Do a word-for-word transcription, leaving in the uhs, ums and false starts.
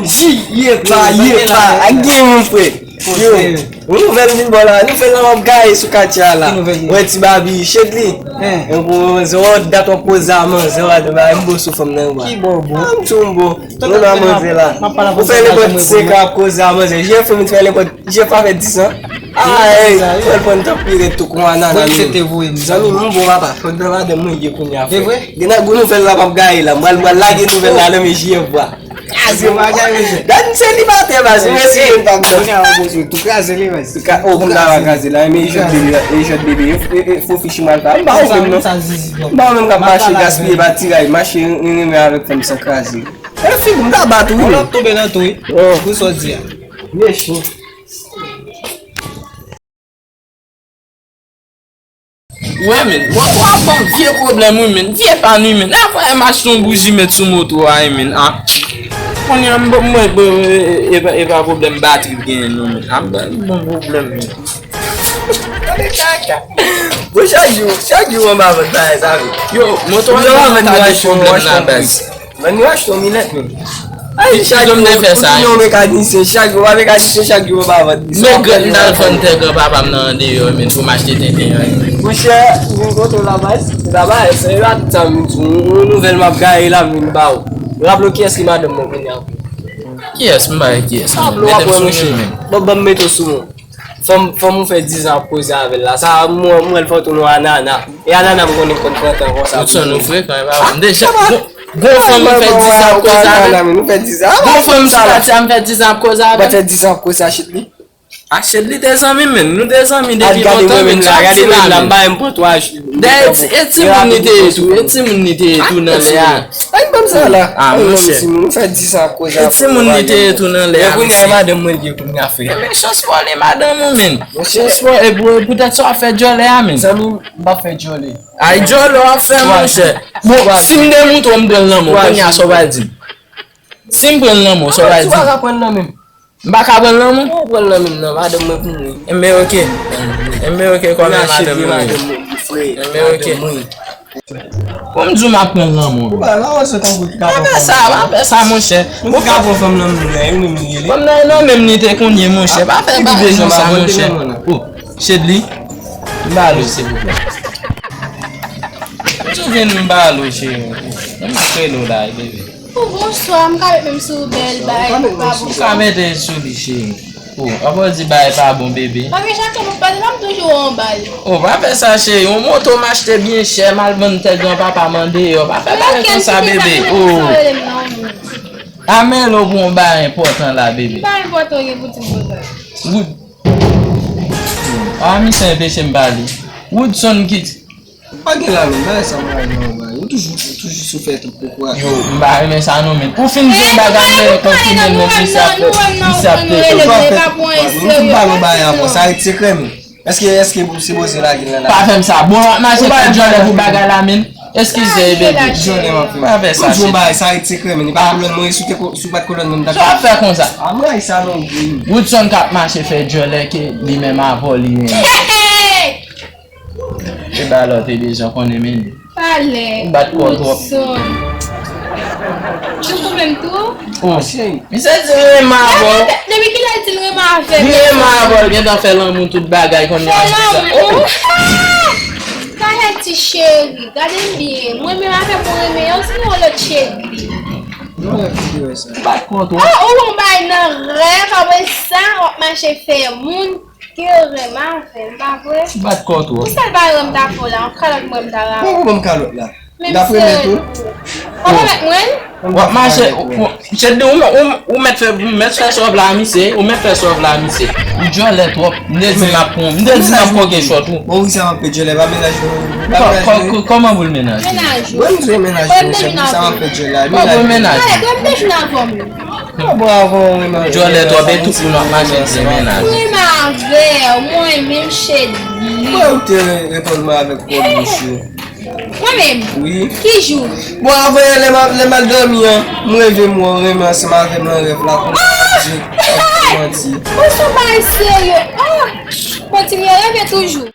G, ye pa, ye pa. Ak gen moun, frè. Yo, yon nouvèl vin bò la. Nouvèl la, m ap gaye sou katye a la. Wè, ti babi, Chedly. Yon bon manzè, wè, dat w ap koze a manzè, wè, de bagay, m bo sou fanm nan, wè. Ki bo, bo? M tou m bo. Nou nan manzè la. Ou fè nenpòt senk an ap koze a manzè. J F, ou fè nenpòt J F pa fè dis an. Ay, fè l pran tan pire tou kon anana. Zanmi, m bon papa. Fòk nan madanm mwen ye kounye a, frè. Gen nan gwo nouvèl la m ap gaye la. M pral, m pral lage nouvèl la nan men J F, bwa. Kraze bagay, mesye. Gad m selibatè, baz. M resi jèn pa m nan. Kounye a, ou bezwen tou kraze li, baz. Ka, oh, pou m ta va kraze la, men jòt bebe, jòt bebe, fo fichi mal pa. M pa ou menm, non. M pa ou menm k ap mache gaspiye batiray, mache renmen avèk fanm san kraze. E fi, m ta bat ou, wi. Ou ap tonbe nan tou, wi. Pou sa w di a. Mesye. Wè, men, moto a ban m vye pwoblèm, wi, men. Vye pàn, wi, men. Apre m achte yon bouji met sou moto a, wi, men. Ah. Kounye a, m, m, m, e, e, e pa, e pa pwoblèm batri genyen, non, men. Ah, m ban m bon pwoblèm, men. Gade kaka. Bon, chak jou, chak jou, mwen pa vant bagay sa, men. Yo, moto a ban m vant pwoblèm nan baz. Vann yo achte yon milèt, men. Ay, chak jou, ou tounen yon mekanisyen, chak jou, ou pa mekanisyen, chak jou, ou pa vann li. Men grann m t al vann tè granpapa m nan andeyò, men, pou m achte tenten an, men. Monchè, vin kote w la, baz. Se pa bagay, se yon nouvèl m ap gaye la, vin ba w. Raple w kiyès ki madanm mwen kounye a. Kiyès, m pa wè kiyès, men. Raple w apre, monchè. Bon, ban m mete w sou mwen. Fanm, fanm ou fè diz an ap koze avè l la. Sa, mwen, mwen, l fè w tounen anana. E anana m konnen konn trant an konsa. Woodson, ou frekan, e pa vre. M deja, gon, gon fanm m fè diz an ap koze avè l. Gon fanm sou katye a m fè diz an ap koze avè l. Ou pa t fè diz an ap koze a Chedly? A Chedly te zanmi m, men. Nou te zanmi depi lontan, men. Chak ti la, men. Dayè, e timoun li te ye tou, e timoun li te ye tou nan lè a. Ay, ban m sa la. Ah, monchè. Timoun, nou fè diz an ap koze avè l. E timoun li te ye tou nan lè a, mesye. Kounye a, e madanm mwen li ye kounye a, frè. Men chans pa w li madanm ou, men. Chans pa w, e pou, e poutèt sa w ap fè djòlè a, men. Zanmi m, m p ap fè djòlè. Ay, djòlè w ap fè, monchè. Bon, si m demontre w m pran l nan men w, kounye a, sa w pral di m? Si m pran l nan men w, sa w pral di m? Ou pa ka pran l nan men m. M pa ka pran l nan men w? Ou pran l nan men m nan, madanm mwen pou mwen. Enben, oke. Enben, oke, kòman madanm mwen ye? Enben, oke. Pou m di w m ap pran l nan men w. Pa fè sa, pa fè sa, monchè. Ou ka pran fanm nan men w, ou menm li rele. Fanm nan, non, menm li te konn ye, monchè. Pa fè bagay konsa, monchè. Oh, Chedly, m ba l, silvouplè. Ou vin m ba l, cheri. M ap rele w la, bebe. Oh, bonswa, m ka met men m sou bèl bagay pa bon. Ou ka mete sou li, cheri. Oh, w ap di bagay pa bon, bebe. Paske chak lè nou pale, m toujou anba l. Oh, pa fè sa, cheri. Yon moto m achte byen chè, m al vann tè granpapa m andeyò. Pa fè bagay konsa, bebe. Oh. Amèl ou pou yon bagay enpòtan la, bebe. Ki bagay enpòtan ou gen pou di m konsa? Wood. Ah, misye enpeche m pale. Woodson ki Ou pa gen la menm, bagay sa mwen renmen w, bagay. Ou toujou, ou toujou sou fè tout pou kouraj. Yo, m pa renmen sa non, men. Ou fin di yon bagay, men kontinye, men misye ap, misye ap te. Ou pa fè tout pou kouraj. M fin pale yon bagay avan, sa ret sekrè, men. Èske, èske ou sipoze lage l nan la? Pa fè m sa. Bon, w ap mache fè djòlè pou bagay la, men. Eskize, bebe. Djòlè m ap fè. Pa fè sa, cheri. M di yon bagay, sa ret sekrè, men. E pa kolòn mwen, si w te ko-, si w pa t kolòn mwen, m t ap. Sa w ap fè konsa? A, m rayi sa non, wi. Woodson k ap mache fè djòlè ke li menm avè w li renmen. Se ba lòt e bezwen konnen men li. Pale. Ou bat kò w twòp. Ou pwoblèm tou? Oh. Misye di l renmen avè w. Depi kilè l di l renmen avè m? Li renmen avè w, l gentan fè lanmou tout bagay, kounye a. Fè lanmou? Ah! Gade ti cheri, gade m byen. Mwen menm avè m ou renmen an, se yon lòt cheri. Ou bat kò w twòp. Ah, ou yon bay nan rèv, apre sa, w ap mache fè moun. Ki erè m a fè, m pa vre? Bat kò w twòp. Pou sèl bagay m ta fè w la, yon kalòt mwen m ta ra. Bon, bon, bon, kalòt la. Menm si w ap remèt mwen? W ap mache, ou, ou, Chedly, ou, ou, ou mèt fè, ou mèt fè sa w vle a misye, ou mèt fè sa w vle a misye. Ou djòlè twòp, m te di m ap pran, m te di m ap koke chòt ou. Bon, wi, sa m ap fè djòlè, pa mennaj mwen. Kò-, kò-, kò-, kòman pou l mennaj ou? Mennaj ou. Mwen, m dwe mennaj mwen, se pou sa m ap fè djòlè. Kòman pou l mennaj ou? Gade, kòm de jou nan vòm. Mwen bò avan w renmen avè l. Djòlè twòp e tout moun ap mache di mennaj. Mwen renmen avè w, mwen menm Chedly. Mwen ou te re-, reponn mwen avèk pwòp bouch ou. Mwen menm? Wi. Ki jou? Bon, avan yè lè m a-, lè m al dòmi an, m reve m wè w renmen ansanm avè m nan rèv la, kounye a w ap di, w ap di manti. Ou sou bagay serye. Ah! Kontinye reve toujou.